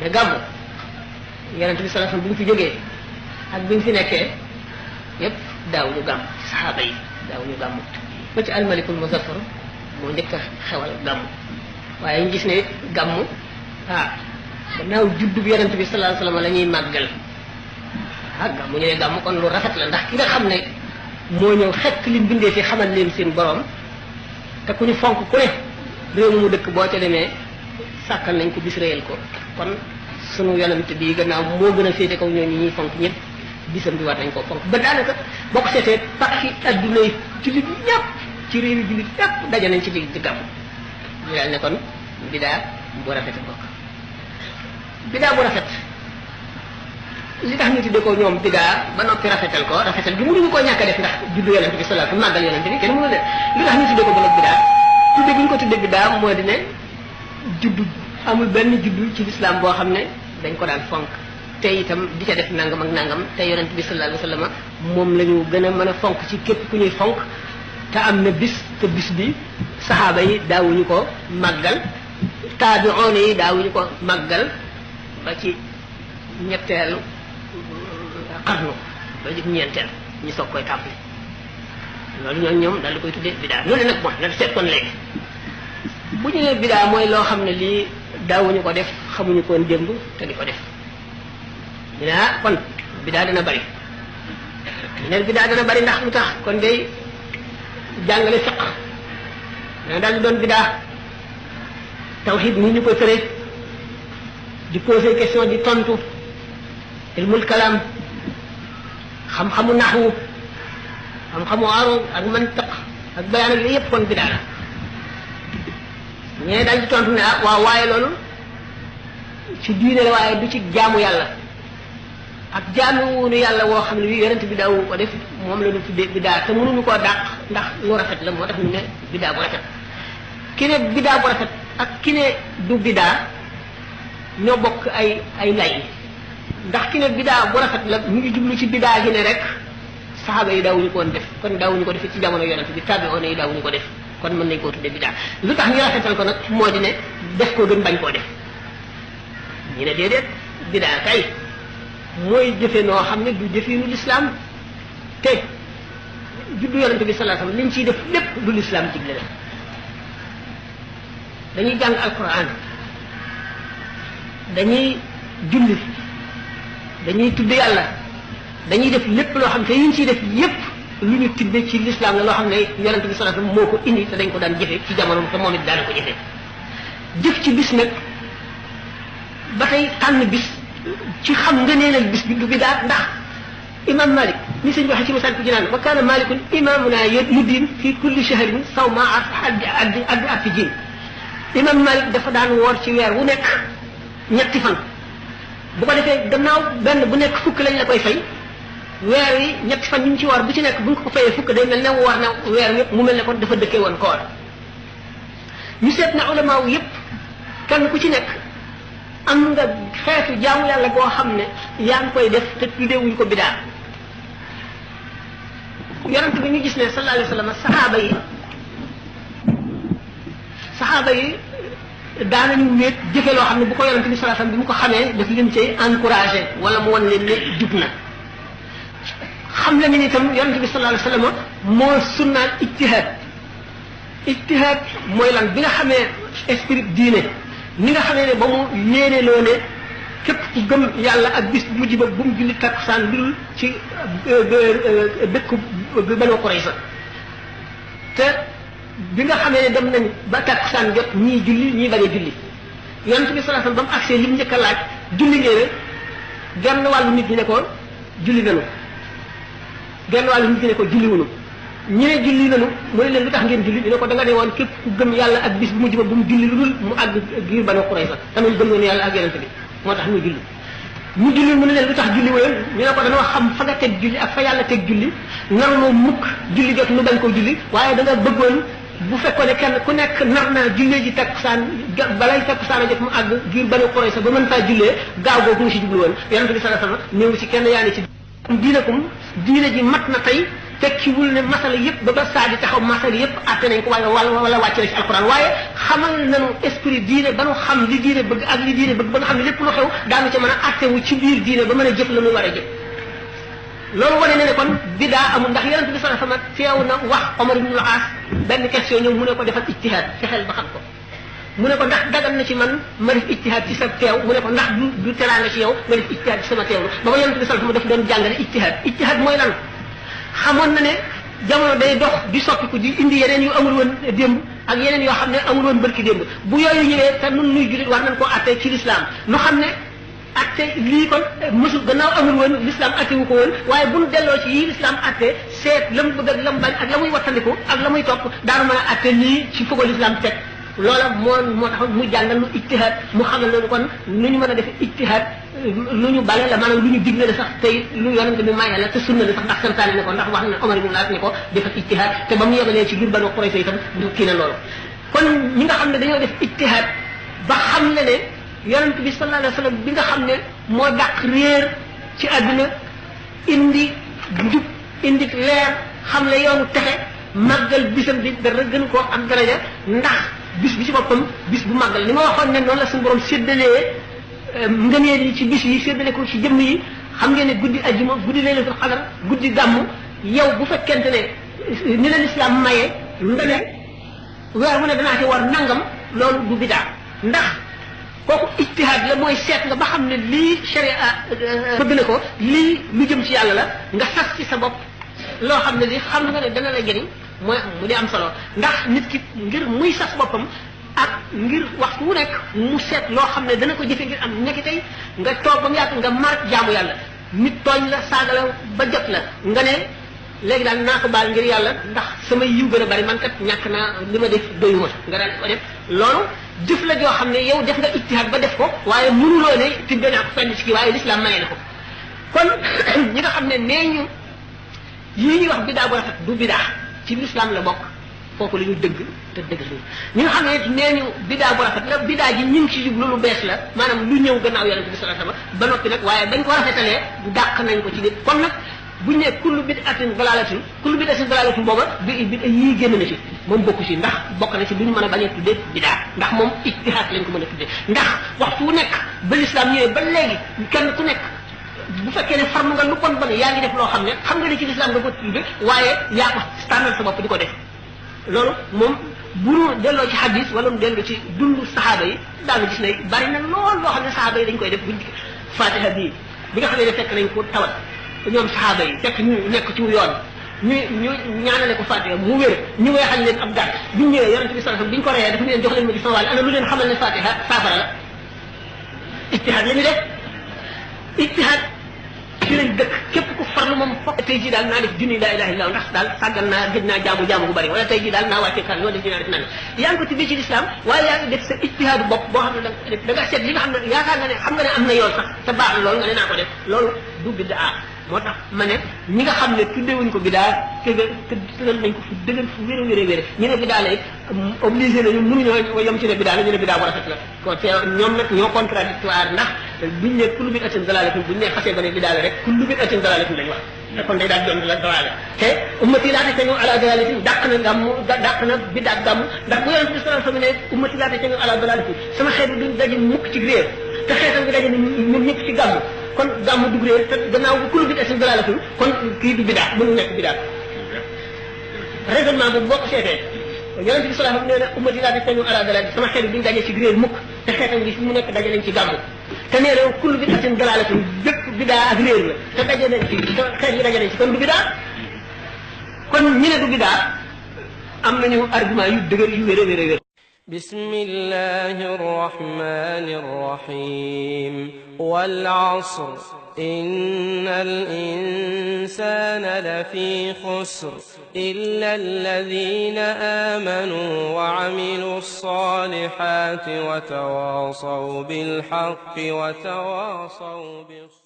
ne gàmmu yonent bi sallallahu alayhi wasallam bu ñu fi jógee ak bi ñu fi nekkee yépp daawuñu gàmm saxaaba yi daawuñu gàmm ba ci almalikul muzaffar moo njëkk a xewal gàmm waaye ñu gis ne gàmm gannaaw juddu bi yonent bi sallallahu alayhi wasallam la ñuy màggal gàmm ñu ne gàmm kon lu rafet la ndax ki nga xam ne moo ñëw xett li bindee fi xamal leen seen borom te ku ñu fonk ku ne réew mu dëkk boo ca demee sàkkal nañ ko bis réyal ko kon sunu yonent bi gannaaw moo gën a féete kaw ñooñu ñuy fonk ñëpp bisam bi war nañ koo fonk ba daanaka boo ko seetee pakki adduna yi jullit ñëpp ci réew yi jullit ñëpp daje nañ ci digg ci gàmm ñu daal ne kon bidaa bu rafet bokk bidaa bu rafet li tax ñu tudde ko ñoom bidaa ba noppi rafetal ko rafetal bi mënuñu koo ñàkk a def ndax juddu yonent bi sallallahu alayhi wasallam màggal yonent bi kenn mënu def li tax ñu tudde ko ba noppi bidaa tudde gi ñu ko tudde bidaa moo di ne juddu amul benn juddu ci lislaam boo xam ne dañ ko daan fonk te itam di ca def nangam ak nangam te yonent bi sallallahu alayhi wasallam moom la ñu gën a mën a fonk ci képp ku ñuy fonk te am na bis te bis bi saxaaba yi daawuñu ko màggal taabi'oon yi daawuñu ko màggal ba ci ñetteelu xarnu ba ci ñeenteel ñu soog koy tàmbali loolu ñoom daal di koy tuddee bidaa loolu nag bon na seet kon léegi bu ñu nee bidaa mooy loo xam ne lii daawuñu ko def xamuñu ko woon démb te di ko def ñu ne kon bidaa dana bari ñu ne bidaa dana bari ndax lu tax kon day jàngale fiq dana daal di doon bidaa tawhid ni ñu koy tëree di poser question di tontu ilmul kalam xam-xamu naxwu xam-xamu arud ak mantiq ak bayaan ak yëpp kon bidaa la ñee daal di tontu ne waaw waaye loolu ci diine la waaye du ci jaamu yàlla ak jaamuwunu yàlla woo xam ne bii yonent bi daawu ko def moom la ñu tuddee bidaa te mënuñu koo dàq ndax lu rafet la moo tax ñu ne bidaa bu rafet ki ne bidaa bu rafet ak ki ne du bidaa ñoo bokk ay lay ndax ki ne bidaa bu rafet la ñu ngi jublu ci bidaa gi ne rek saxaaba yi daawuñu ko woon def kon daawuñu ko def ci jamono yonent bi tabi'oon yi daawuñu ko def kon mën nañ koo tuddee bidaa lu tax ñu rafetal ko nag moo di ne def ko gën bañ koo def ñu ne déedéet bidaa kay mooy jëfe noo xam ne du jëfinu lislaam te juddu yonent bi sallallahu alayhi wasallam liñ ciy def lépp du lislaam digle la dañuy jàng alquran dañuy julli dañuy tudd yàlla dañuy def lépp loo xam te yiñ ciy def yépp lu ñu tibbe ci lislaam la loo xam ne yonent bi sallallahu alayhi wasallam moo ko indi te dañ ko daan jëfe ci jamono te moom it daana ko jëfe jëf ci bis nag ba tey tànn bis ci xam nga nee nag bis bi du bidaa ndax imam malik ni sëñ waxe ci masal ko jinaan wa kaana malikun imamuna yuddin fi kulli shahrin sawma addi atti jin imam malik dafa daan woor ci weer wu nekk ñetti fan bu ko defee gannaaw benn bu nekk fukk lañ la koy fay weer yi ñetti fan ñu ngi ci woor bu ci nekk bu ñu ko fayee fukk day mel ne woor na weer yëpp mu mel ne kon dafa dëkkee woon koor ñu seet na ulama wu yëpp kenn ku ci nekk am nga xeetu jaamu yàlla boo xam ne yaa ngi koy def te tuddewuñ ko bidaa yonent bi ñu gis ne sallallahu alayhi wasallam saxaaba yi daanañu wéet jëfe loo xam ne bu ko yonent bi sallallahu alayhi wasallam bi mu ko xamee daf leen cay encouragé wala mu wan leen ne jub na xam la ni itam yonent bi sallallahu alayhi wasallam moo sunnaal ijtihaad mooy lan bi nga xamee esprit diine ni nga xamee ne ba mu yéene loo ne képp ku gëm yàlla ak bis bu mujj ba bu mu julli takkusaan dul ci dëkku Banu Qurayza te bi nga xamee ne dem nañ ba takkusaan jot ñii julli ñii bañ a julli yonent bi sallallahu alayhi wasallam ba mu agsee li mu njëkk a laaj julli ngeen genn wàllu nit ñi ne ko julli nanu genn wàllu nit ñi ne ko julli wunu ñu ne julli nanu mu ne leen lu tax ngeen julli ñu ne ko da nga ne woon képp ku gëm yàlla ak bis bu mujj ba bu mu julli lu dul mu àgg giir Banu Qurayza tamit gëm noonu yàlla ak yonent bi moo tax muy julli mu julli mu ne leen lu tax julli woon ñu ne ko dañoo xam fa nga teg julli ak fa yàlla teg julli naruloo mukk julli jot nu bañ ko julli waaye da nga bëggoon bu fekkoon ne kenn ku nekk nar naa jullee ji takkusaan balay takkusaan a jot mu àgg giir Banu Qurayza ba mën faa jullee gaaw googu mu si jublu woon yonent bi sallallahu alayhi wasallam néew ci kenn yaa ne ci diinakum diine ji mat na tey tekkiwul ne masala yëpp ba saa di taxaw masala yëpp àtte nañ ko wala wàcce na ci alquran waaye xamal nañu esprit diine ba nu xam li diine bëgg ak li diine bëgg ba nga xam ne lépp lu xew daanu ca mën a àtte wu ci biir diine ba mën a jëf la muy war a jëf loolu wane na ne kon bidaa amul ndax yonente bi sallallahu alayhi wasallam teew na wax Omar ibn al-As benn question ñëw mu ne ko defal ijtihaad fexeel ba xam ko mu ne ko ndax dagan na ci man ma def ijtihaad ci sa teew mu ne ko ndax du teraanga ci yow nga def ijtihaad ci sama teewlu ba ma yonente bi sallallahu alayhi wasallam daf doon jàngale ijtihaad mooy lan xamoon na ne jamono day dox di soppiku di indi yeneen yu amul woon démb ak yeneen yoo xam ne amul woon bërki démb bu yooyu ñëwee te nun nuy jullit war nañ koo attee ci lislaam nu xam ne atte lii kon mësul gannaaw amul woon l'islam atte wu ko woon waaye buñ delloo ci yii l'islam atte seet la mu bëgg ak la mu bañ ak la muy wattandiku ak la muy topp daanu mën a atte lii ci fogo l'islam teg loola moo tax mu jàngal nu ijtihaad mu xamal loolu kon nu ñu mën a def ijtihaad lu ñu bale la maanaam lu ñu digle la sax tey lu yonente bi maye la te sunna la sax ndax santaane ne ko ndax wax na Omar ibn al-As ne ko defal ijtihaad te ba mu yebalee ci biir Banu Qurayza itam du kii na loolu kon ñi nga xam ne dañoo def ijtihaad ba xam ne ne yonente bi sallallahu alayhi wa sallam bi nga xam ne moo dàq réer ci àdduna indi njub indi leer xam le yoonu texe màggal bisam bi dara gën koo am daraja ndax bis bi ci boppam bis bu màggal li ma waxoon ne noonu la suñu borom séddalee ngëneel yi ci bis yi séddale ko ci jëmm yi xam ngeen ne guddi ajjuma guddi laylatul qadar guddi gàmmu yow bu fekkente ne ni la lislaam maye nga ne weer mu ne danaa ci war nangam loolu du bidaa ndax kooku ijtihaad la mooy seet nga ba xam ne lii sharia bëgg na ko lii lu jëm ci yàlla la nga sas ci sa bopp loo xam ne li xam nga ne dana la jëriñ mooy mu di am solo ndax nit ki ngir muy sas boppam ak ngir waxtu wu nekk mu seet loo xam ne dana ko jëfe ngir am nekki tey nga toog ba mu yàgg nga mar jaamu yàlla nit tooñ la saaga la ba jot la nga ne léegi daal naa ko baal ngir yàlla ndax sama yiw gën a bari man kat ñàkk naa li ma def doyuma nga daal ko def loolu jëf la joo xam ne yow def nga ijtihaad ba def ko waaye mënuloo ne tibbe naa ko fenn ci kii waaye lislaam maye na ko kon ñi nga xam ne nee ñu yii ñuy wax bidaa bu rafet du bidaa ci lislaam la bokk foofu la ñu dëgg te dëgg ñi nga xam ne nee ñu bidaa bu rafet la bidaa ji ñu ngi ci jublu lu bees la maanaam lu ñëw gannaaw yonente bi sallallahu alayhi wasallam ba noppi nag waaye bañ ko rafetalee dàq nañ ko ci nit kon nag buñ ne kullu bid'atin dalalatin kullu bid'atin dalalatin booba bi yii génn na ci moom bokku ci ndax bokk na ci lu ñu mën a bañ a tuddee bidaa ndax moom ijtihaad lañ ko mën a tuddee ndax waxtu wu nekk ba lislaam ñëwee ba léegi kenn ku nekk bu fekkee ne farm nga lu bon bon yaa ngi def loo xam ne xam nga ne ci lislaam nga ko tudde waaye yaa ko tànnal sa bopp di ko def loolu moom bu ñu delloo ci hadis wala mu delloo ci dundu saxaaba yi daanga gis ne bari na lool loo xam ne saxaaba yi dañ koy def buñ fatiha bii bi nga xam ne fekk nañ ko tawat ñoom saxaaba yi fekk ñu nekk ci yoon ñu ñaanale ko fatiha mu wér ñu weexal leen ab gàtt biñu ñëwee yonente bi sallallahu alayhi wasallam biñu ko reyee dafa leen jox leen ma ci sama wàll ana lu leen xamal ne fatiha saafara la ijtihaad la ñu def ijtihaad ci lañ dëkk képp ku farlu moom fokk tey jii daal naa def junni laa ilaha illallah ndax daal sàggal naa gëj naa jaamu bu bari wala tey jii daal naa wàcce kan loo def dinaa def nan yaa ngi ko tuddee ci lislaam waaye yaa ngi def sa ijtihaadu bopp boo xam ne da nga seet li nga xam ne yaakaar nga ne xam nga ne am na yoon sax te baax na loolu nga ne naa ko def loolu du bidaa moo tax ma ne ñi nga xam ne tuddewuñ ko bidaa tëgal nañ ko fu dëgër fu wér a wér a wér ñu ne bidaa la it obligé nañu mënuñoo yem ci ne bidaa la ñu ne bidaa bu rafet la kon te ñoom nag ñoo contradictoire ndax buñ ne kullu bid'atin dalaalatin buñ ne xasee ba ne bidaa la rek kullu bid'atin dalaalatin lañ wax te kon day daal doon la dalaala te ummati laa tañu ala dalaalatin dàq na gàmmu dàq na bidaa gàmmu ndax bu yonent bi sallallahu alayhi wasallam ne ummati laa tañu ala dalaalatin sama xeet bi duñ daje mukk ci réer te xeetam bi daje ñun ñëpp ci gàmmu kon gàmmu dugg réer te gannaaw bu kullu bid'atin dalaalatin kon kii du bidaa mënu nekk bidaa raisonnement boobu boo ko seetee yonente bi sallallahu alayhi wasallam nee na ummati laa tañu ala dalaalatin sama xeet bi duñ daje ci réer mukk te xeetam bi mu nekk daje nañ ci gàmmu te nee na kullu bid'atin dalaalatin bépp bidaa ak réer la te daje nañ ci xeet yi daje nañ ci kon du bidaa kon ñi ne du bidaa am nañu argument yu dëgër yu wér a wér a wér بسم الله الرحمن الرحيم والعصر إن الإنسان لفي خسر إلا الذين آمنوا وعملوا الصالحات وتواصوا بالحق وتواصوا بالصبر